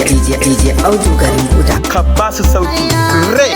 DJ Audu Garin Buda. Ka ba su sauti rai.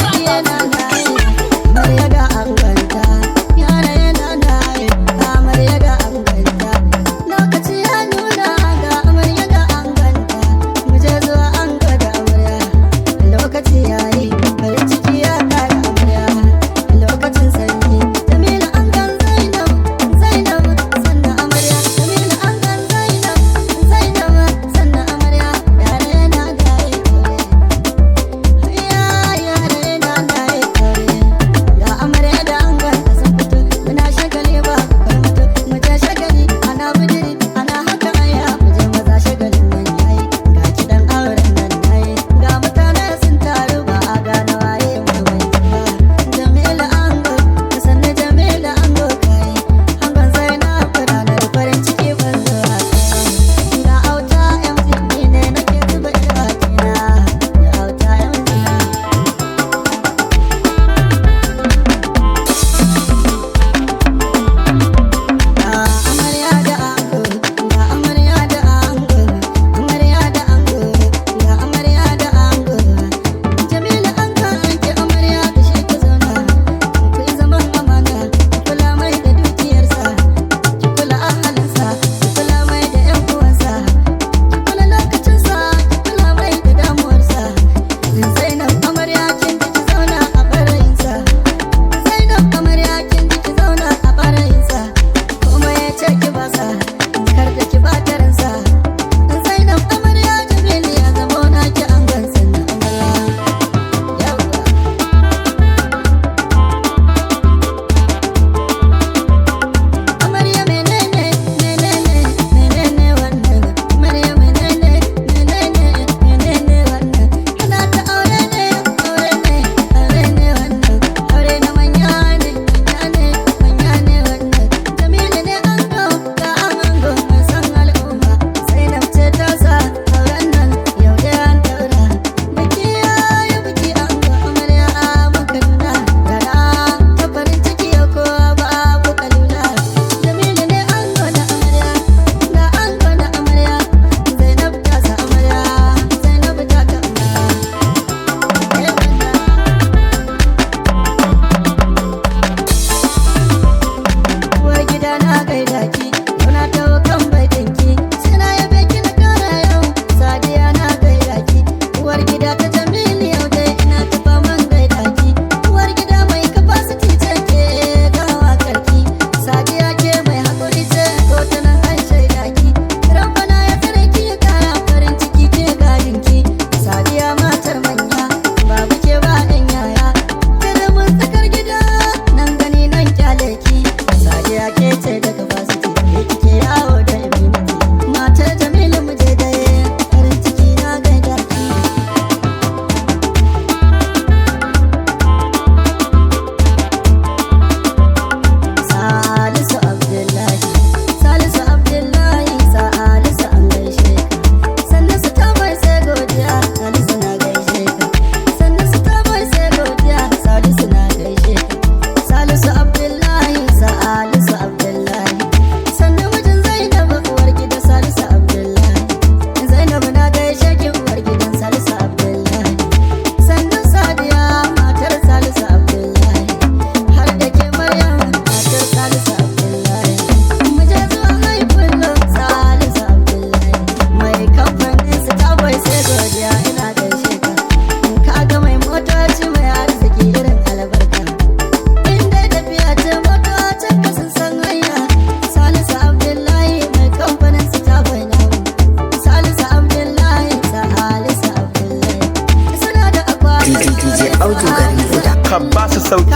DJ Audu Garin Buda. Ka ba su sauti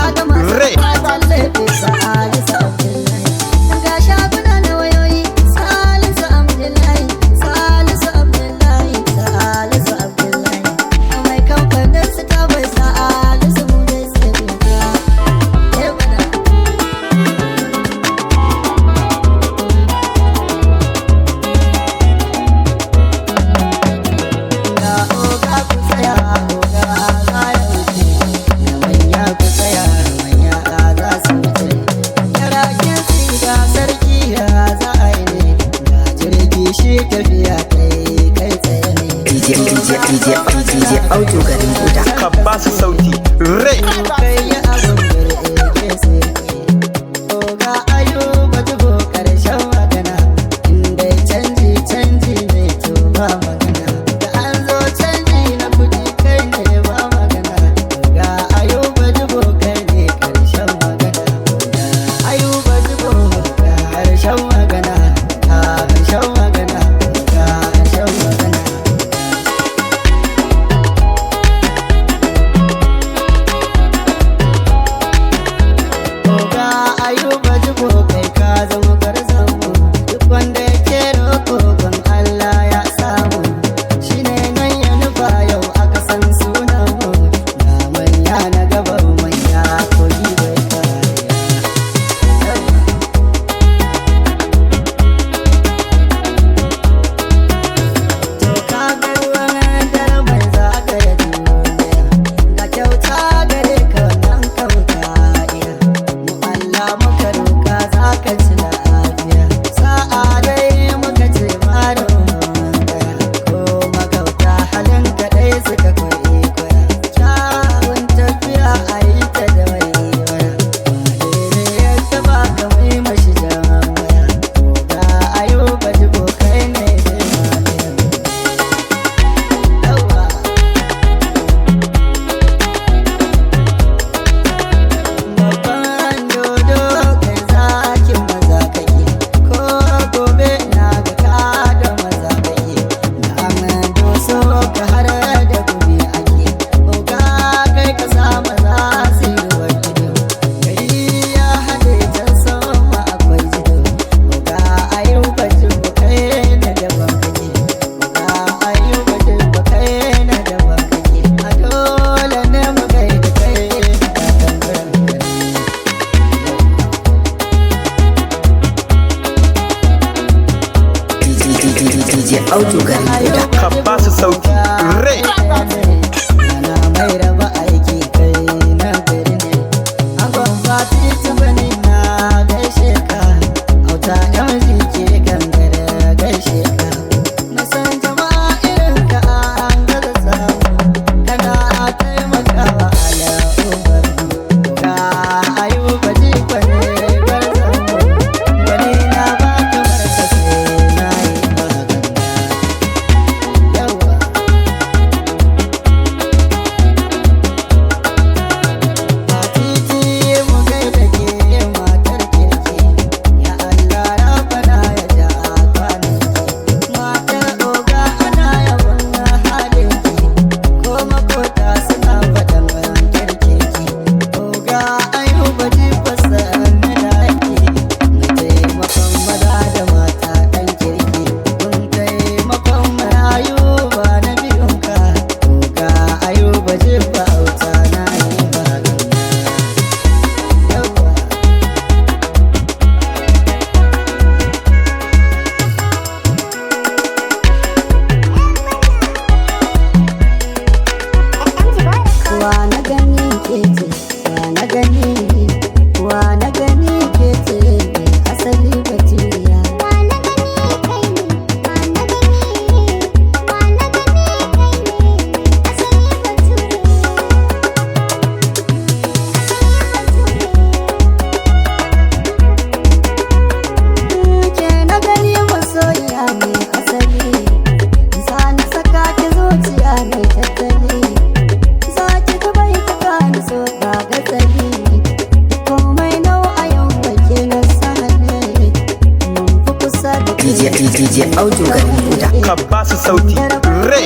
rai. DJ DJ DJ DJ Audu Garin Buda. Ka ba su sauti re. Kai yi abin birge sarki. Oga Ayuba Jibo karshen magana. Inda canji canji ne to ba magana. Da an zo canji na kuɗi kai ne ba magana. Oga Ayuba Jibo kai ne karshen magana. Oga Ayuba Jibo karshen magana. Karshen magana. Karshen magana. Oga Ayuba Jibo kai ka zama gwarzon mu. Duk wanda yake roko gun Allah ya samu. Shi ne nan ya nufa yau aka san sunan mu. Ga manya na gaban manya kogi bai kare. To ka ga ruwan dare mai zagaya duniya. Ga kyauta gare ka wannan kauta iya. Mu Allah muka roka za ka ci lafiya. Sa'a dai muka ce maro daya. Ko magauta halin kaɗai suka kwaikwaya. Kyawun tafiya a yi ta da waiwaya. Wane ne ya taɓa ka mai mashi jamaya? Oga Ayuba Jibo kai ne zai mamaye. Yawa. Babban dodo kai zakin maza kake, ko gobe na ga ka da maza kake, da an doso ka har da gobe ake, oga kai ka sa maza su yi ruwan ido, gari ya haɗe can sama akwai jido, oga Ayuba Jibo kai na daban kake, oga Ayuba Jibo kai na daban kake, a dole ne mu gaida kai da tambayan kai. DJ DJ DJ Audu Garin Buda. Ka ba su sauti re. Ana mai raba aiki kai na gari ne. Angon Fati Tubani na gaishe ka. Auta MG ke gangare gaishe ka. Na san jama'a irin ka an gaza samu. Kana taimakawa al'ummar mu. Ga Ayuba Jibo ne gwarzon mu. Wani na ba kamar ka sai na yi magana. Yawa. Titi mu gaida ke matar kirki, ya Allah rabana ya ja kwanaki. Matar oga ana yabon halinki, ko makota suna faɗan kirkinki. Oga Ayuba Jibo sannu da aiki, mai taimakon maza da mata ɗan kirki. Kun taimakon marayu ba na biyunka, oga Ayuba Jibo auta na yi magana. Yawa. Wa na gani ke ce, wa na gani, wa na gani ke ce, mai asali baturiya. Ke na gani masoyiya mai asali, zani saka ki zuciya mai tattali. Za ki ga bai ta ni so ba gatsali, komai nau a yau ke na sani. Mun fi kusa da ke. DJ DJ Audu Garin Buda. Ka ba su sauti re.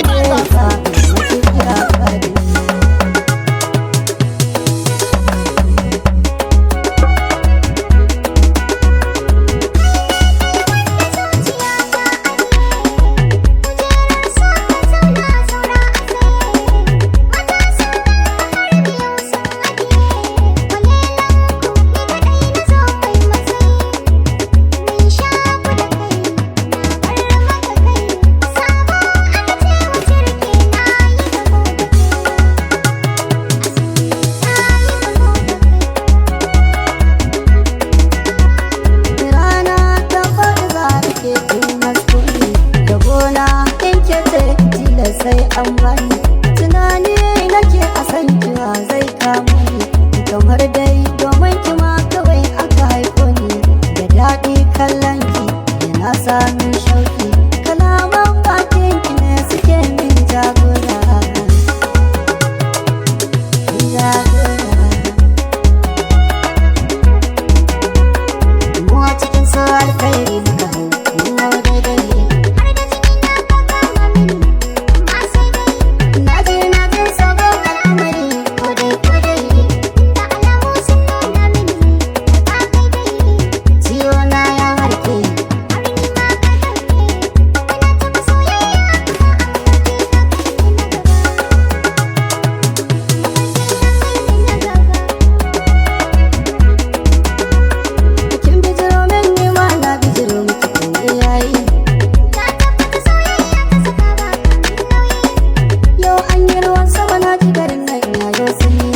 Sabo Sai an bani tunani nake a san kiwa zai kamo ni, kamar dai domin ki ma kawai aka haifo ni. Da daɗi kallon ki yana samun shauki, kalaman bakin ki ne suke min jagora, jagora. Mu a cikin su alkhairi muka hau, mun hau daidai. Na je na jin sabon al'amari, ko dai ko dai. Ciwo na ya warke. Kin bijiro min, ni ma na bijiro miki, komai yayi. Yau an yi ruwan sama, na ji garin nan yayo sanyi.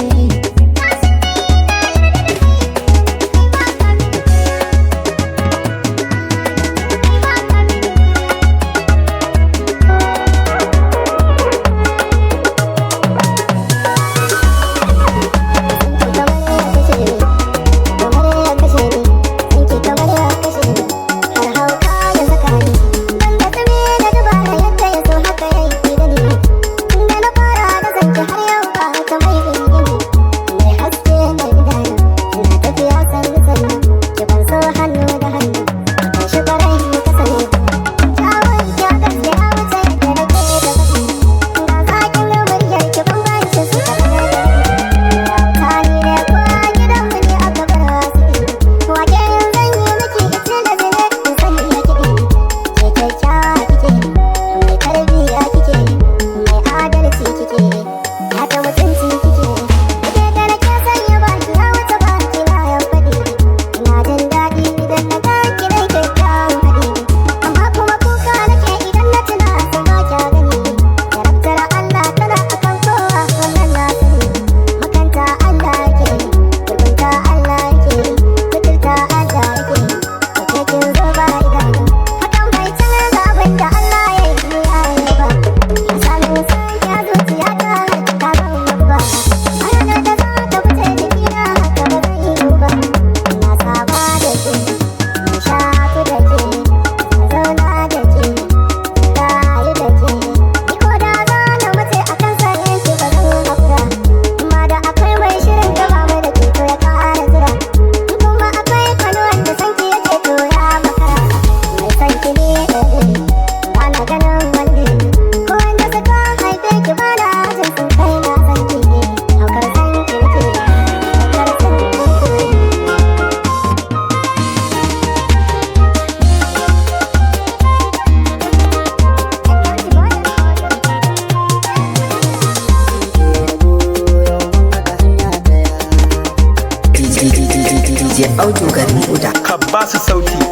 DJ Audu garin Uda. Ka ba su sauti.